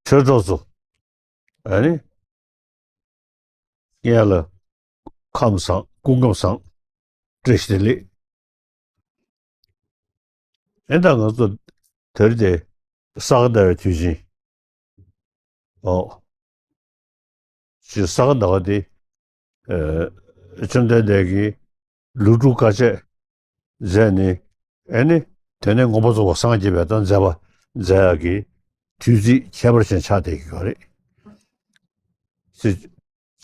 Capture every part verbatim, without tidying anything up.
ཆོས་གྲོགས་ཚོ། ཨ་ནི། ངས་ལ་ཁམས་བཟང་སྐུ་ཁམས་བཟང་། བཀྲ་ཤིས་བདེ་ལེགས། ཨེ་ད་ང་ཚོ་དེ་རིང་དེ་ས་ག་ཟླ་བའི་དུས་ཆེན། ཨོ། ཅིག་ས་ག་ཟླ་བ་དེ། ཨེ། བཅོམ་ལྡན་འདས་ཀྱིས་ལོ་དྲུག་དཀའ་སྤྱད་མཛད་ནས། ཨེ་ནི། དེ་ནས་མངོན་པར་རྫོགས་པར་སངས་རྒྱས་པའི་དང་མཛད་པ་མཛད་ཡག་གི་དུས་ཚིགས་ཁྱད་པར་ཅན་ཆགས་བསྡད་ཀྱི་ཡོད་རེད།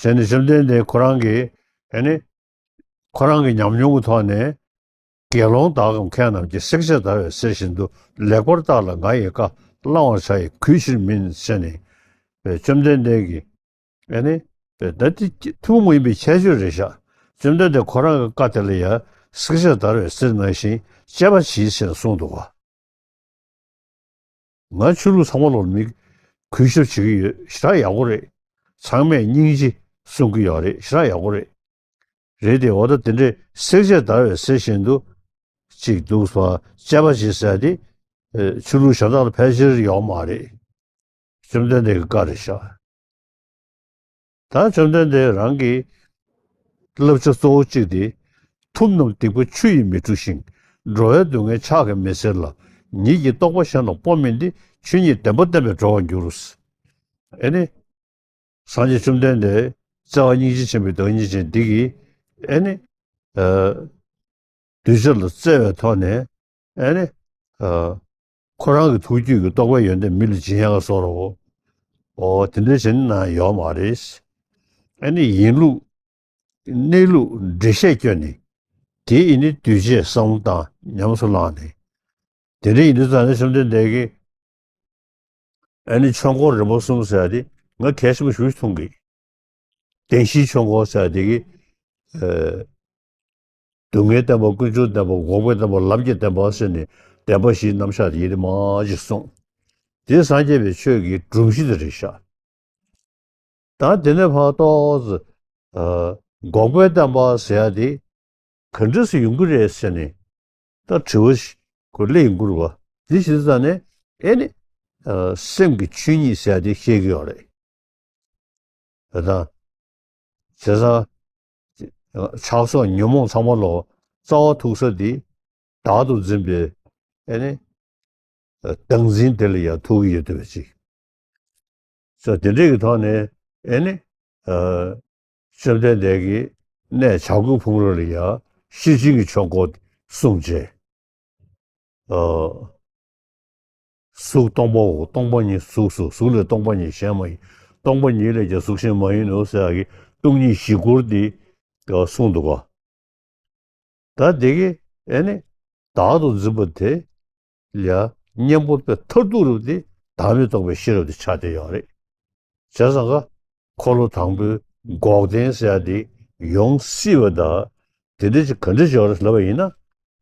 ཅེས་ནས་བཅོམ་ལྡན་འདས་ཁོ་རང་གིས། ཨེ་ནི། ཁོ་རང་གི་ཉམས་མྱོང་གི་ཐོག་ནས། དགེ་སློང་དག་གམ་མཁས་རྣམས་ཀྱིས། བསྲེགས་བཅད་བརྡར་བའི་གསེར་བཞིན་དུ། ལེགས་པར་བརྟགས་ལ་ང་ཡི་བཀའ། བླང་བར་བྱ་ཡི་གུས་ཕྱིར་མིན། ཟེར་ནས། བཅོམ་ལྡན་འདས་ཀྱིས། ཨེ་ནི། ད་དེ་ཐུན་མོང་མ་ཡིན་པའི་ཁྱད་ཆོས་རེད་ཤག་བཅོམ་ལྡན་འདས་ཁོ་རང་གི་བཀའ་དེ་ལ་ཡང་། བསྲེགས་བཅད་བརྡར་བའི་གསེར་ནང་བཞིན་དཔྱད་པ་གྱིས་ཟེར་གསུངས་འདུག་ག་ང་ཆོས་ལུགས་ཚང་མ་ལོག་མི་གུས་ཞབས་བྱེད་ཀྱི་ཡོད། ཞེ་དྲག་ཡག་པོ་རེད། ཚང་མས་སྙིང་རྗེ་གསུང་གི་ཡོད་རེད། ཞེ་དྲག་ཡག་པོ་རེད། རེད་དེ། འོ་ད་དེ་འདྲའི་བསྲེགས་བཅད་བརྡར་བའི་གསེར་བཞིན་དུ་ཅིག་འདུག་པ། དཔྱད་པ་བྱེད་ཟེར་དེ། ཨེ། ཆོས་ལུགས་གཞན་དག་ལ་ཕལ་ཆེར་ཡོད་མ་རེད། བཅོམ་ལྡན་འདས་ཀྱི་བཀའ་རེད་ཤག་ད་བཅོམ་ལྡན་འདས་རང་གིས། བསླབ་བྱ་གཙོ་བོ་གཅིག་དེ། ཐུབ་རྣམས་སྡིག་པ་ཆུ་ཡིས་མི་འཁྲུ་ཞིང་། འགྲོ་བའི་སྡུག་བསྔལ་ཕྱག་གིས་མི་སེལ་ལ། ཉིད་ཀྱི་རྟོགས་པ་གཞན་ལ་སྤོ་མིན་ཏེ། ཆོས་ཉིད་བདེན་པ་བསྟན་པས་གྲོལ་བར་འགྱུར། ཨེ་ནི། སངས་རྒྱས་བཅོམ་ལྡན་འདས་བརྩེ་བ་སྙིང་རྗེ་ཆེན་པོའི་བདག་ཉིད་ཅན་འདི་གིས། ཨེ་ནི། ཨ། གདུལ་བྱ་ལ་བརྩེ་བའི་ཐོག་ནས། ཨེ་ནི། ཨ། ཁོ་རང་གི་ཐུགས་རྒྱུད་ཀྱི་རྟོགས་པའི་ཡོན་ཏན་མི་ལ་སྦྱིན་ཡག་བཟོ་འདྲ་བོ། འོ་དེ་འདྲ་བྱེད་ན་ཡོད་མ་རེད། ཨེ་ནི་ཡིན་ལུགས། གནས་ལུགས་འགྲེལ་བཤད་བསྐྱོན་ནས། དེ་ཡིན་ནི་གདུལ་བྱའི་བསམ་བློ་བཏང་ཉམས་སུ་བླངས་ནས། དེ་འདྲ་ཡིན་དུས་ཙང་ནས་བཅོམ་ལྡན་འདས་ཀྱིས། ཨེ་ནི་ཆོས་འཁོར་རིམ་པ་གསུམ་ཟེར་ཡ་དེ་ང་གལ་ཆེན་པོ་ཞེ་པོ་ཅིག་མཐོང་གི། བདེན་བཞིའི་ཆོས་འཁོར་ཟེར་ཡ་དེ་གི། ཨེ། སྡུག་བསྔལ་བདེན་པ། ཀུན་འབྱུང་བདེན་པ། འགོག་པའི་བདེན་པ། ལམ་གྱི་བདེན་པ་ཟེར་ནས་བདེན་པ་བཞིའི་རྣམ་གཞག་དེ་ཡི་རིགས་མང་ཞིག་གསུངས། དེ་སངས་རྒྱས་པའི་ཆོས་ཀྱི་སྒྲོམ་གཞི་དེ་རེད་ཤག་ད་དེ་ནས་ཕར་ཏོག་ཙམ། ཨ། འགོག་པའི་བདེན་པ་ཟེར་ཡ་དེ་ག་འདྲ་སེ་ཡོང་གི་རེད་ཟེར་ནས། ད་དྲི་བ་ཞིག་ཁོ་སླེབས་ཡོང་གི་རེད་བ། དེ་ཞིག་ཙང་ནས། ཨེ་ནི། ཨ། སེམས་ཀྱི་ཆོས་ཉིད་ཟེར་ཡ་དེ་བཤད་ཀྱི་ཡོད་རེད། ད་ལྟ། བྱས་ཙང་། ཆགས་སོགས་ཉོན་མོངས་ཚང་མ་ལོ་རྩ་བ་ཐུག་ས་དེ། བདག་ཏུ་འཛིན་པའི། ཨེ་ནི། བདག་འཛིན་དེ་ལ་ཡང་ཐུག་གི་ཡོད་བསྡད་པ་ཅིག་ས་དེ་འདྲས་ཀྱི་ཐོག་ནས། ཨེ་ནི། ཨ། བཅོམ་ལྡན་འདས་ཀྱིས་གནས་བྱ་རྒོད་ཕུང་རི་ལ་ཡང་ཤེར་ཕྱིན་གྱི་ཆོས་འཁོར་གསུངས་བྱས། ཨ། གཟུགས་སྟོང་པའོ། སྟོང་པ་ཉིད་གཟུགས་སོ། གཟུགས་ལས་སྟོང་པ་ཉིད་གཞན་མ་ཡིན། སྟོང་པ་ཉིད་ལས་ཀྱང་གཟུགས་གཞན་མ་ཡིན་ནོ་ཟེར་ཡག་གི་སྟོང་ཉིད་བཞི་སྐོར་འདི་གསུངས་འདུག་ག་ད་དེ་གི། ཨེ་ནི། བདག་ཏུ་འཛིན་པ་དེ་ལ་གཉེན་པོ་དཔེ་མཐར་ཐུག་རབ་དེ་བདག་མེད་རྟོགས་པའི་ཤེས་རབ་དེ་ཆགས་བསྡད་ཡོད་རེད། བྱས་ཙང་ཀ་འཁོར་ལོ་དང་པོའི་འགོག་བདེན་ཟེར་ཡ་དེ་ཡོང་སྲིད་པ་དང་། དེ་འདྲ་ཅིག་ག་འདྲ་ཅིག་ཡོད་རེད་ལབ་པ་ཡིན་ན།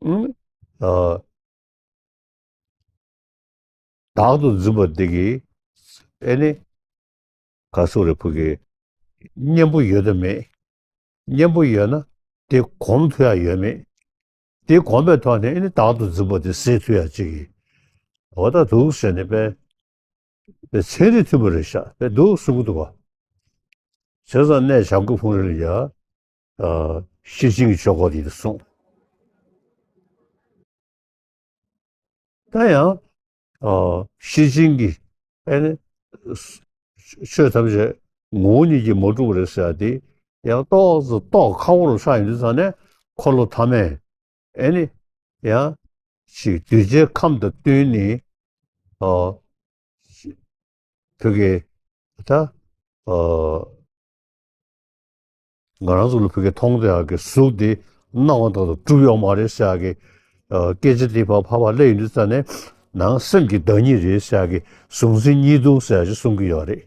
ཨུམ། ཨ། བདག་ཏུ་འཛིན་པ་འདི་གིས། ཨེ་ནི། ག་སུ་རེ་ཕུ་གི། གཉེན་པོ་ཡོད་དམ་མེད། གཉེན་པོ་ཡོད་ན་དེ་གོམས་ཐུབ་ཡ་ཡོད་མེད། དེ་གོམས་པའི་ཐོག་ནས། ཨེ་ནི། བདག་ཏུ་འཛིན་པ་དེ་ཟད་ཐུབ་ཡ་ཅིག་གི། འོ་ད་འདུག་ཟེར་ནས་དཔེ། དཔེ་ཚན་རིག་མཐུན་པ་རེད་ཤག་དཔེ་འདུག་གསུང་གི་འདུག་ག་བྱས་ཙང་གནས་བྱ་རྒོད་ཕུང་རི་ལ་ཡ། ཨ། ཤེར་ཕྱིན་གྱི་ཆོས་འཁོར་དེ་གསུངས། ད་ཡང་། ཨ། ཤེར་ཕྱིན་གྱི། ཨེ་ནི། ཆོས་ཐམས་ཅད་ངོ་བོ་ཉིད་ཀྱིས་མ་གྲུབ་པ་རེད་ཟེར་ཡ་དེ། ཡང་ཏོག་ཙམ་རྟོགས་ཁག་པོ་རུ་ཆགས་ཡོང་དུས་ཙང་ནས། འཁོར་ལོ་ཐ་མས། ཨེ་ནི། ཡང་ཅིག་གདུལ་བྱའི་ཁམས་དང་བསྟུན་ནས། ཨ། བོད་ཀྱི། ད། ཨ། ང་རང་ཚོ་ལ་བོད་ཀྱི་མཐོང་བསྡད་ཡག་གི་གཟུགས་འདི་སྣང་བ་དག་ཏུ་གྲུབ་ཡོད་མ་རེད་ཟེར་ཡག་གི། ཨ། སྐད་ཆ་འདི་ཕར་ཕར་ཕར་སླེབས་ཡོང་དུས་ཙང་ནས། ནང་སེམས་ཀྱི་བདག་ཉིད་རེད་ཟེར་ཡག་གི། གཟུང་འཛིན་གཉིས་སྡུག་ཟེར་ཡག་ཅིག་གསུང་གི་ཡོད་རེད།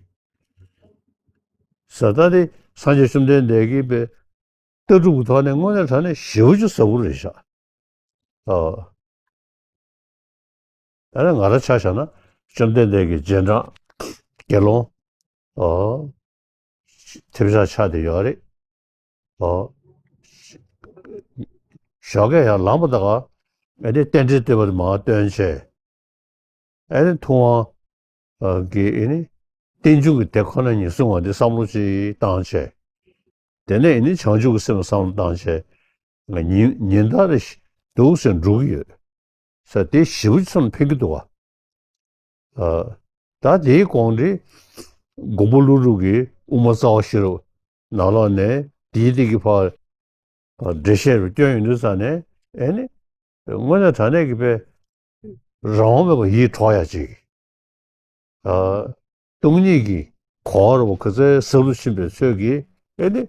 ཟེར། ད་དེ་སངས་རྒྱས་བཅོམ་ལྡན་འདས་ཀྱིས་པའི་ལྟ་གྲུབ་ཀྱི་ཐོག་ནས་དངོས་གནས་དྲང་གནས་ཞེ་པོ་ཅིག་ཟབ་པོ་རེད་ཤག་ཨ། ད་ནི་ང་རང་ཆ་བཞག་ན། བཅོམ་ལྡན་འདས་ཀྱི་རྗེས་འབྲང་དགེ་སློང་། ཨ། ཐེབས་ཆག་ཆགས་བསྡད་ཡོད་རེད། ཨ། ཞོགས་ཀས་ཡར་ལངས་པ་དང་། ཨེ་ནི་རྟེན་འབྲེལ་བསྟོད་པ་དེ་མར་བཏོན་བྱས། ཨེ་ནི་ཐུབ་དབང་གིས། ཨེ་ནི། རྟེན་འབྱུང་གི་དེ་ཁོ་ན་ཉིད་གསུང་བ་འདི་བསམ་བློ་ཅིག་བཏང་བྱས། དེ་ནས་ཨེ་ནི་བྱང་ཆུབ་ཀྱི་སེམས་བསམ་བློ་བཏང་བྱས། ང་ཉིན་ཉིན་ལྟར་རེ་ཞིག་འདུག་སེ་འགྲོ་གི་ཡོད། ས་དེ་ཞེ་པོ་ཅིག་བསམ་ཕན་གྱི་འདུག་བ། ཨ། ད་དེའི་གོང་དེ་མགོན་པོ་ཀླུ་སྒྲུབ་ཀྱིས་དབུ་མ་རྩ་བ་ཤེས་རབ་ནང་ལོགས་ནས་དེའི་སྟེང་གི་ཕར་འགྲེལ་བཤད་རུ་བསྐྱོན་ཡོང་དུས་ཙ་ནས་ཨེ་ནི་དངོས་གནས་དྲང་གནས་ཀྱི་དཔེ་རང་དབང་མེད་པར་ཡིད་འཕྲོག་ཡ་ཅིག་ཨ། སྟོང་ཉིད་ཀྱི་གོ་བ་རུ་ག་ཚོད་ཟབ་ཏུ་ཕྱིན་པའི་ཚོད་ཀྱིས་ཨེ་ནི།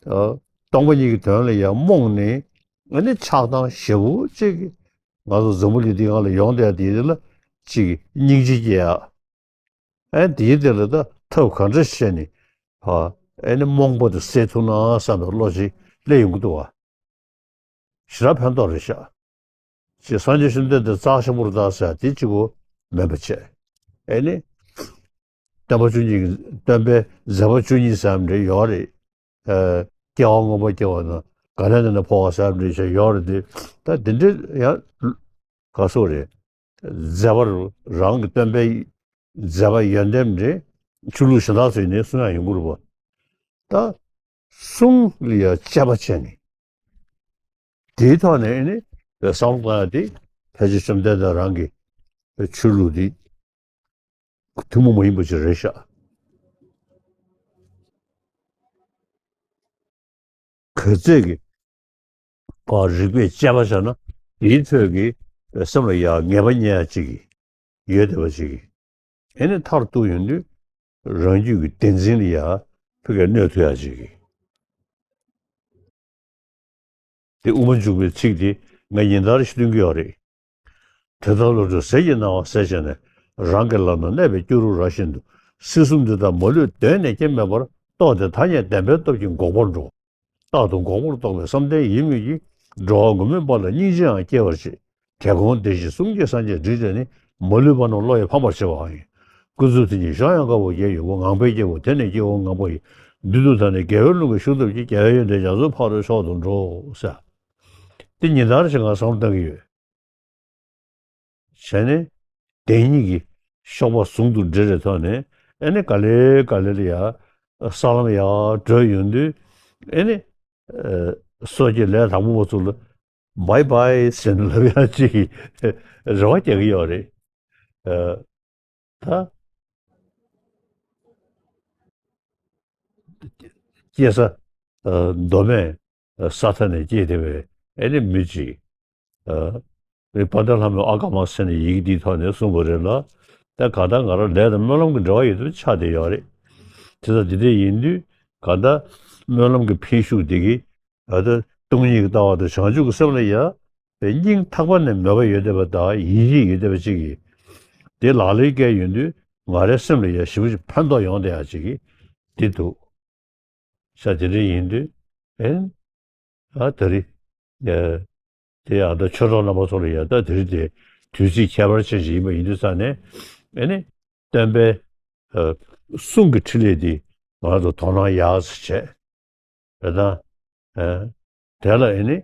ཨ། སྟོང་པ་ཉིད་ཀྱི་དོན་ལ་ཡང་རྨོངས་ནས་ཨེ་ནི་ཆགས་སྡང་ཞེ་པོ་ཅིག་གིས་ང་ཚོ་འཛམ་བུ་གླིང་འདིའི་སྒང་ལ་ཡོང་བསྡད་དེ་ལ་ཅིག་སྙིང་རྗེ་སྐྱེ་ཡ། ཨེ་དེའི་དེ་ལ་ད་ཐབས་ག་འདྲ་བྱས་ནས་ཕ་ཨེ་ནི་རྨོངས་པ་དེ་སེལ་ཐུབ་ན་བསམ་པའི་བློ་ཅིག་སླེབས་ཡོང་གི་འདུག་བ། ཞེ་དྲག་ཕན་ཐོགས་རེད་ཤག་ཅེས་སངས་རྒྱས་བཅོམ་ལྡན་འདས་རྩ་ཆེན་པོར་བལྟ་ཟེར་དེ་གཅིག་པོ་མིན་པ་བྱས། ཨེ་ནི། སྟོན་པ་བཅུ་གཉིས་ཀྱི་སྟོན་པའི་མཛད་པ་བཅུ་གཉིས་ཟེར་བ་འདྲ་ཡོད་རེད། ཨ། སྐྱེ་བ་སྔོན་པོ་སྐྱེ་བ་དང་ག་ནས་ནས་འཕོ་བ་ཟེར་བ་འདྲ་བྱས་ཡོད་རེད་དེ། ད་དེ་འདྲ་ཡང་ག་སོགས་རེད། མཛད་པ་རང་གི་སྟོན་པའི་མཛད་པ་ཡོན་ཏན་འདྲ་ཆོས་ལུགས་གཞན་དག་ཚོས་ནི་གསུང་ཡང་ཡོང་གི་རེད་པ། ད་གསུང་ལ་ཡང་དཔྱད་པ་བྱས་ནས། དེའི་ཐོག་ནས་ནི་བསམ་བློ་བཏང་ཡ་དེ་ཕལ་ཆེར་བཅོམ་ལྡན་འདས་རང་གི་ཆོས་ལུགས་འདི་ཐུན་མོང་མ་ཡིན་པ་ཅིག་རེད་ཤག་ག་ཚད་ཀྱི་བར་རིགས་པས་དཔྱད་པ་བྱས་ན་དེའི་ཚོད་ཀྱི་སེམས་ལ་ཡང་ངེས་པ་རྙེད་ཡ་ཅིག་གི་ཡོད་བསྡད་པ་ཅིག་གི་ཨེ་ནི་མཐར་གཏུགས་ཡོང་དུས་རང་རྒྱུད་ཀྱི་བདེན་འཛིན་ལ་ཡང་ཕ་གིར་གནོད་ཐུབ་ཡ་ཅིག་གི་དེ་དབུ་མ་འཇུག་པའི་ཚིག་དེ་ང་ཉིན་ལྟར་ཞིག་འདོན་གྱི་ཡོད་རེད། དེ་ལྟར་བློ་གྲོས་ཟིལ་གྱིས་གནང་བ་ཟད་བྱས་ནས། རང་གི་ལམ་ན་གནས་པའི་སྐྱུ་རུ་ར་བཞིན་དུ། སྲིད་གསུམ་འདི་དག་མ་ལུས་གདོད་ནས་སྐྱེ་མེད་པར། རྟོགས་ཏེ་ཐ་སྙད་བདེན་པའི་སྟོབས་ཀྱིས་འགོག་པར་འགྲོ། རྟག་ཏུ་འགོག་པར་རྟོགས་པའི་བསམ་གཏན་ཡིད་མོས་ཀྱིས། འགྲོ་བ་མགོན་མེད་པ་ལ་སྙིང་རྗེའང་སྐྱེ་བར་བྱེད། དེ་དགོངས་བདེན་བཞིའི་གསུང་གིས་སངས་རྒྱས་འདྲིས་བྱས་ནས། མ་ལུས་པ་རྣམས་བློ་ཡིས་ཕམ་པར་བྱེད་པའང་ཡིན། ཀུན་རྫོབ་དེ་ཉིད་གཞོམ་ཡང་དཀའ་བ་ཡོད་པ། ངང་པས་སྐྱེ་བོ་དེ་ནི་སྐྱེ་བོ་ངང་པ་ཡིན། བདུད་དུ་ཐལ་ནས་དགེ་བའི་རླུང་གིས་ཞུགས་ཐུབ་ཀྱི། རྒྱལ་བའི་ཡོན་ཏན་རྒྱ་མཚོའི་ཕ་རོལ་མཆོག་ཏུ་འགྲོ་ཟེར། དེ་ཉིན་ལྟར་ཞིག་ང་བསམ་བློ་གཏོང་གི་ཡོད། བྱས་ནས་བདེན་གཉིས་ཀྱི་གཤོག་པ་ཟུང་དུ་འབྲེལ་བའི་ཐོག་ནས་ཨེ་ནི་ག་ལེ་ག་ལེ་ལ་ཡ་ས་ལམ་ཡར་བགྲོད་ཡོང་དུས་ཨེ་ནི་སོ་སྐྱེ་ལས་དང་པོ་བ་ཚོ་ལ་བྷའི་བྷའི་ཟེར་ནས་ལབ་ཡ་ཅིག་རེ་བ་རྒྱག་གི་ཡོད་རེད། ད་སྐྱེ་ས་མདོ་སྨད་ས་མཐའ་ནས་སྐྱེས་བསྡད་པའི་ཨེ་ནི་མི་ཅིག་ཨ། རེད། དཔལ་ལྡན་ལྷ་མོས་ཨ་ཀ་མ་ཟེར་ནས་ཡི་གེ་འདིའི་ཐོག་ནས་གསུངས་པ་རེད་ལ། ད་གང་ལྟར་ང་རང་ལས་དང་སྨོན་ལམ་གྱི་འབྲེལ་བ་ཡོད་དུ་ཆགས་བསྡད་ཡོད་རེད། དེ་ལྟར་འདི་འདྲ་ཡིན་དུས་གང་ལྟར་སྨོན་ལམ་གྱི་འཕེལ་ཤུགས་འདི་གིས་ཨ་ད་སྟོང་ཉིད་ཀྱི་ལྟ་བ་དང་བྱང་ཆུབ་ཀྱི་སེམས་ལ་ཡ་པའི་སྙིང་ཐག་པ་ནས་མོས་པ་ཡོད་བསྡད་པ་དང་ཡིད་ཆེས་ཡོད་བསྡད་པ་ཅིག་གིས་དེ་ལག་ལེན་བཀལ་ཡོང་དུས་ང་རའི་སེམས་ལ་ཡ་ཞེ་པོ་ཅིག་ཕན་ཐོགས་ཡོང་བསྡད་ཡ་ཅིག་གིས་འདི་འདུག་ས་དེ་འདྲ་ཡིན་དུས་ཨེ། ཨ་ད་རེས། ཨེ། དེ་ཡང་ད་ཆོས་གྲོགས་རྣམ་པ་ཚོ་ལ་ཡང་ད་དེ་རིང་དེ་དུས་ཚིགས་ཁྱད་པར་ཅན་ཞིག་ཡིན་པ་ཡིན་དུས་ཙང་ནས་ཨེ་ནི་སྟོན་པའི་ཨ་གསུང་གི་འཕྲིན་ལས་འདི་ང་ཚོ་དོ་སྣང་ཡག་ཙམ་བྱས། རེད་ད། ཨེ། དེ་ལ་ཨེ་ནི་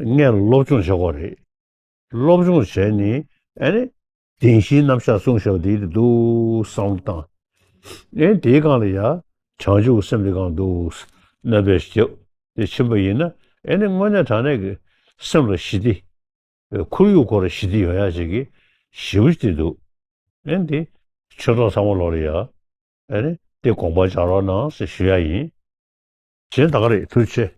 སྔོན་ལ་སློབ་སྦྱོང་བྱེད་དགོས་རེད། སློབ་སྦྱོང་བྱས་ནས་ཨེ་ནི་བདེན་བཞིའི་རྣམ་གཞག་གསུངས་བཞག་པ་དེ་འདུག་བསམ་བློ་བཏང་། ཨེ་དེའི་སྒང་ལ་ཡ་བྱང་ཆུབ་སེམས་དེ་སྒང་འདུག་སྣོན་པ་ཞིག་བརྒྱབ་དེ་ཕྱིན་པ་ཡིན་ན་ཨེ་ནི་དངོས་གནས་དྲང་གནས་ཀྱི་སེམས་ལ་ཞི་བདེ། ཁོར་ཡུག་ཁོ་ར་ཞི་བདེ་ཡོང་ཡ་ཞིག་གི་ཞི་བ་ཞིག་འདུག་ཨེ་འདི་ཆོས་གྲོགས་ཚང་མ་ལོག་ལ་ཡ་ཨེ་ནི་དེ་དགོངས་པ་འཇགས་རོགས་གནང་ཟེར་ཞུ་ཡ་ཡིན། གཞན་ད་ག་རེད། ཐུགས་རྗེ་ཆེ།